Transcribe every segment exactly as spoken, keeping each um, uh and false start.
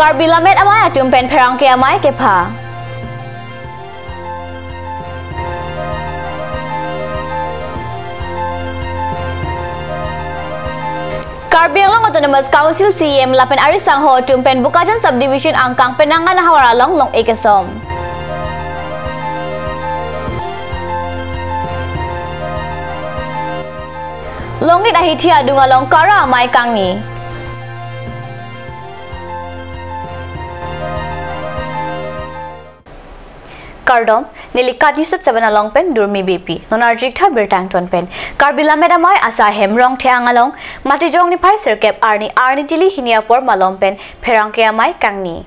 Karbi Lammet Amei atum pen Pherangke Amei kepha. Karbi Anglong Autonomous Council C E M lapen ari sangho atum pen Bokajan Subdivision angkang penang an ahavar along long-e kesom. Longit ahithi adung along Kara Amei kangni. Kardom, neli KAT News seven along pen Durmi Beypi. Non arjik tha birta angton pen. Karbi Lammet Amei asai ahem Rongtheng along Matijong niphai sirkep arni arni tili hini apor malom pen Pherangke Amei kangni.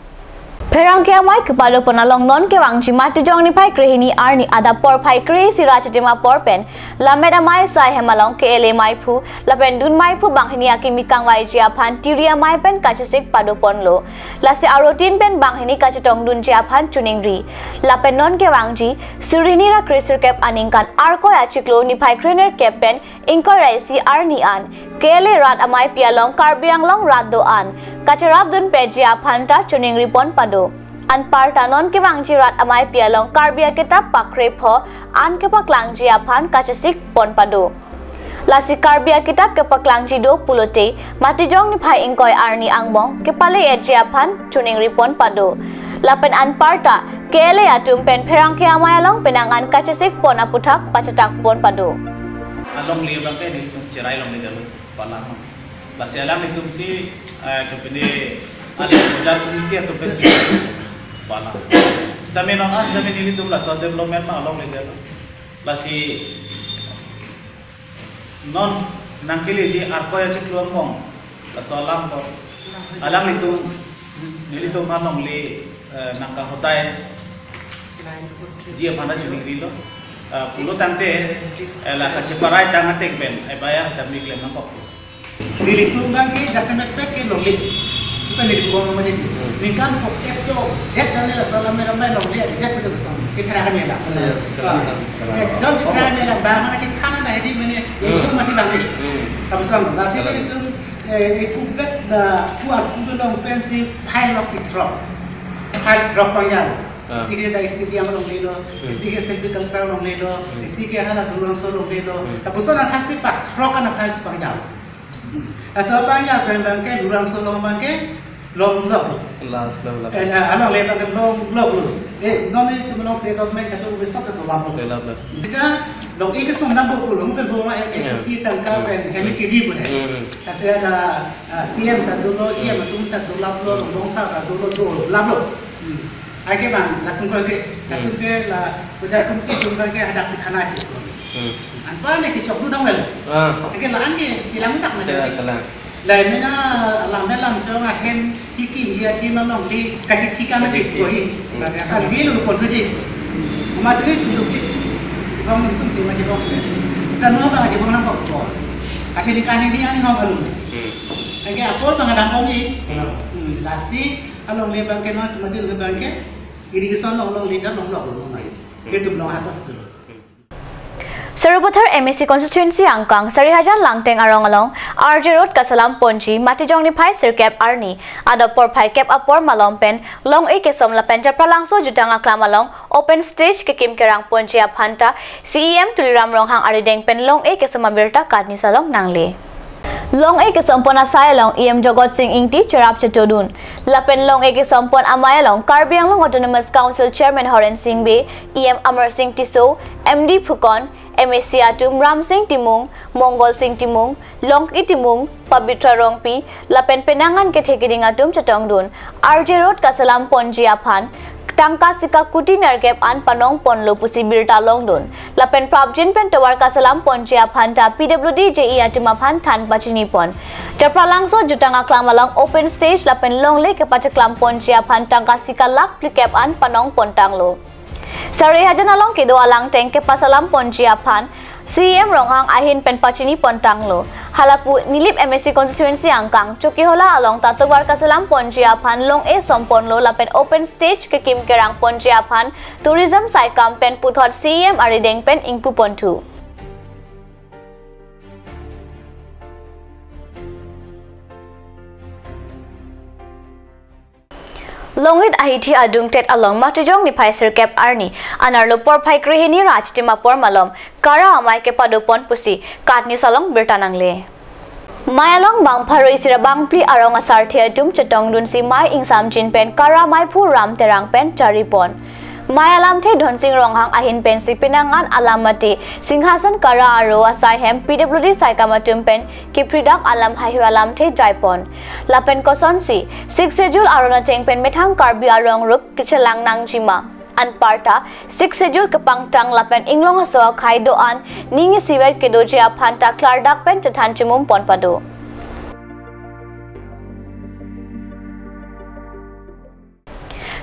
Pherangke Amei kepado pon along non kevangji Matijong niphai krehini arni adap porphai kre-isi ra chitim apor pen Lammet Amei asai ahem along K L A meiphu lapen dun meiphu banghini akimi kangvaiji aphan tiri amei pen kachesik pado ponlo. Lasi arotin pen banghini kachetongdunji aphan choningri. Lapen non kevangji suri hini ra kre sirkep aningkan Arkoi achiklo niphai krenerkep pen ingkoi ra isi arni an K L A rat ameipi along Karbi Anglong rat do-an kacherapdun peji aphan ta choningri pon pado. Anparta non kevangji rat ameipi along Karbi akitap pakre pho an kepaklangji aphan kachesik pon pado. Lasi Karbi akitap kepaklangji do pulote Matijong niphai ingkoi arni angbong kepale-etji aphan choningri pon pado. Lapen anparta K L A atum pen Pherangke Amei along penang an kachesik pon aputhak pachetang pon pado. Alongle abangke nelitum cherai longle dalo, palang. Lasi alanglitum si, eh, kepine alih bojar committee atum pen si palang. Sitame non, ah, sitame nelitum laso development ma alongle dalo. Lasi non nangkeleji Arkoi achiklo angbong laso alam ko. Alanglitum, nelitum alongle, eh, nangkahodai ji aphan ta choningrilo. Eh, pulo tangte, eh, la kacheparai tang ateng pen, eh, baya ta mi klem nangkok. Nelitum abangke jasemet pek ke longle. Bukan nelitum abang mati. Ningkan ko ek to, ek dan laso Lammet Amei longle, ek betul betul. Kita akan ya lah. Yes, ah, betul, betul. Ek dan kita akan ya lah. Bang mana kita kanan dah di mana, Hmm. itu masih bang ni. Hmm. Tapi sang, nasi Betul. Nelitum, eh, ikut bet, ah, kuat kudu long pensi, file lok si throk. File throk pangjang. Ah. Isi ke dak stadium longlelo, Hmm. isi ke Sylvie Cultural longlelo, Hmm. isi ke hala Durangso longlelo. Hmm. Tapi so nang thaksi pak throk kan file si pangjang. Laso abang ya pen abangke Durangso along abangke longlok. Last long last. Eh, na, alongle abangke longlok lo. Eh, non nelitum along state government kado ubis tok kado lamlo. Kado lamlo. Kita long-e kesom dampo pulo, mungkin bo ma, eh, Ya. fifty tangka Hmm. pen, hemi Hmm. kiri pun, eh. Hmm. Kasi ada, ah, C M ta dolo, E M atum ta dolaplo, Rongsa ta dolo, dolaplo. Hmm. Ake bang, latum ke, latum Hmm. ke la, puja tum ke tum ke hadak si khana ke. Hmm. Anpa ne ke chok du dong lel. Ah. Ake la an ke kilang tak ma Chela jadi. Kalang. Lai mena alam dalam chong ahem tiki dia ki malong di kaki tika mati Kaki. Koi. Hmm. Bagi akal bilu pon tu ji. Mas ni tunduk di. Bang tunduk di mati bang. Sanua bang aja bang nangkok ko. Ake di kani di ani ngau kalu. Hmm. Ake apor bang ada kami. Hmm. Hmm. Lasi alongle abangke non, mati alongle abangke, irrigation along, alongle dan along, along, along, along. Itu along atas itu. Sarupathar M A C constituency angkang Sarihajan Langteng arong along R J Road kasalam ponji Matijong niphai sirkep arni adap porphai kep apor malom pen long-e kesom lapen Japralangso jutang aklam along open stage kekim kerang ponji aphan ta C E M Tuliram Ronghang arideng pen long-e kesom abirta KAT News along nangle. Long-e kesom pon asai along E M Jagat Sing Engti cherap chetodun. Lapen long-e kesom pon amei along Karbi Anglong Autonomous Council Chairman Horen Sing Bey, E M Amar Sing Tisso, M D Phukan, M A C atum Ram Sing Timung, Mongol Sing Timung, Longki Timung, Pabitra Rongpi, lapen penang an kethe keding atum chetongdun, R J Road kasalam ponji aphan tangka sika kuti nerkep an panong ponlo pusi birta longdun. Lapen prapjin pen tovar kasalam ponji aphan ta P W D J E atum aphan than pachini pon. Japralangso jutang aklam along open stage lapen longle kepacheklam ponji aphan tangka sika lakh phlikep an panong pontanglo. Sarihajan along kedo alangteng kepasalam ponji aphan C E M Ronghang ahin pen pachini pontanglo. Halapu Nilip M A C constituency angkang Chokihola along ta tovar kasalam ponji aphan long-e som ponlo lapen open stage kekim kerang ponji aphan tourism saikam pen puthot C E M arideng pen ingpu ponthu. Longit ahithi adungtet along Matijong niphai sirkep arni anerlo porphai krehini ra achitim apor malom Kara amei kepadopon pusi KAT News along birta nangle. Mei along bang pharo isi ra bang phli arong asarthe atum chetongdunsi mei ingsamjin pen Kara meiphu Ram Terang pen charipon. Mei alamthe Dhonsing Ronghang ahin pensi penang an alam mate Singhasan Kara aro asai hem P W D saikam atum pen kiphridak alam haihui alamthe jaipon. Lapen kosonsi Sixth Schedule aron acheng pen methang Karbi arong rup kechelang nangjima. Anparta Sixth Schedule kepangtang lapen inglong aso akhei do-an ning isivet kedoji aphanta klardak pen chethan chimum pon pado.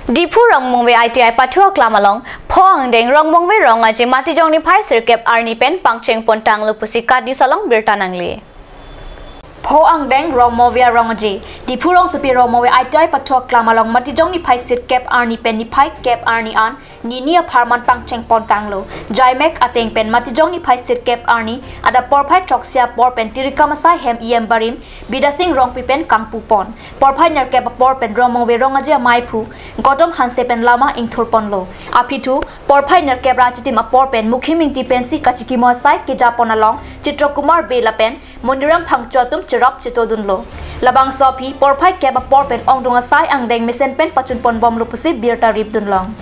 Diphu Rongmongve I T I pathu aklam along pho angdeng Rongmongve Rong Aje Matijong niphai sirkep arni pen pangcheng pon tanglo pusi KAT News along birta nangle. Pho angdeng Rongmongve Rong Aje, Diphu rongsopi Rongmongve I T I pathu aklam along Matijong niphai sirkep arni pen niphai kep arni an nini apharman pangcheng pon tanglo. Jaimek ateng pen Matijong niphai sirkep arni adap porphai throksi apor pen tirikam asai hem E M barim Bidasing Rongpi pen kangpu pon. Porphai nerkep apor pen Rongmongve Rong Aje ameiphu Gautam Hanse pen lama ingthur ponlo. Aphi thu porphai nerkep ra achitim apor pen Mukhim Ingti pensi kachikimo asai keja pon along Chitra Kumar Bey lapen Monirang Phangcho atum cherap chetodunlo. Labangso aphi porphai kep apor pen ongdung asai angdeng mesen pen pachun pon bomlo pusi birta ripdun long.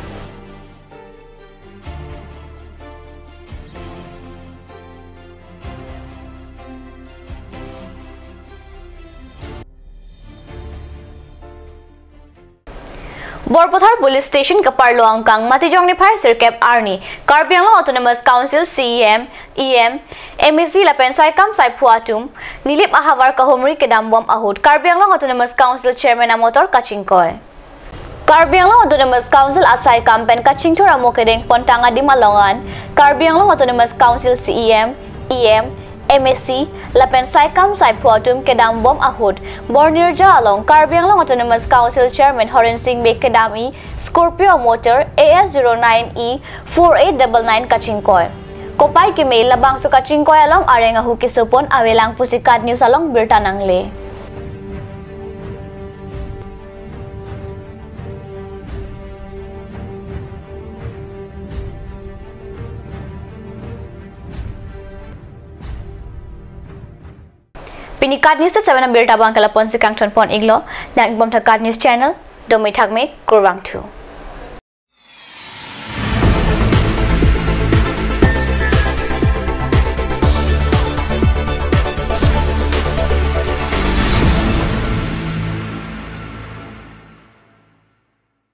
Borpathar Police Station kaparlo angkang Matijong niphai sirkep arni Karbi Anglong Autonomous Council C E M, E M, M A C lapen saikam saiphu atum Nilip ahavar kahumri kedam bom ahut Karbi Anglong Autonomous Council Chairman amotor kachingkoi. Karbi Anglong Autonomous Council asaikam pen kachingthur amo kedeng pontang adim along an Karbi Anglong Autonomous Council C E M, E M, M A C lapen saikam saiphu atum kedam bom ahut Bornirja along Karbi Anglong Autonomous Council Chairman Horen Sing Bey kedam-i Scorpio motor A S zero nine E four eight double nine kachingkoi. Kopai keme labangso kachingkoi along areng ahu kesopon avelang pusi KAT News along birta nangle. Pini KAT News seven abirta abang ke lapu-an si kangthon pon iklo, nang-ik bom tha KAT News channel, domi thakme, kurvangthu.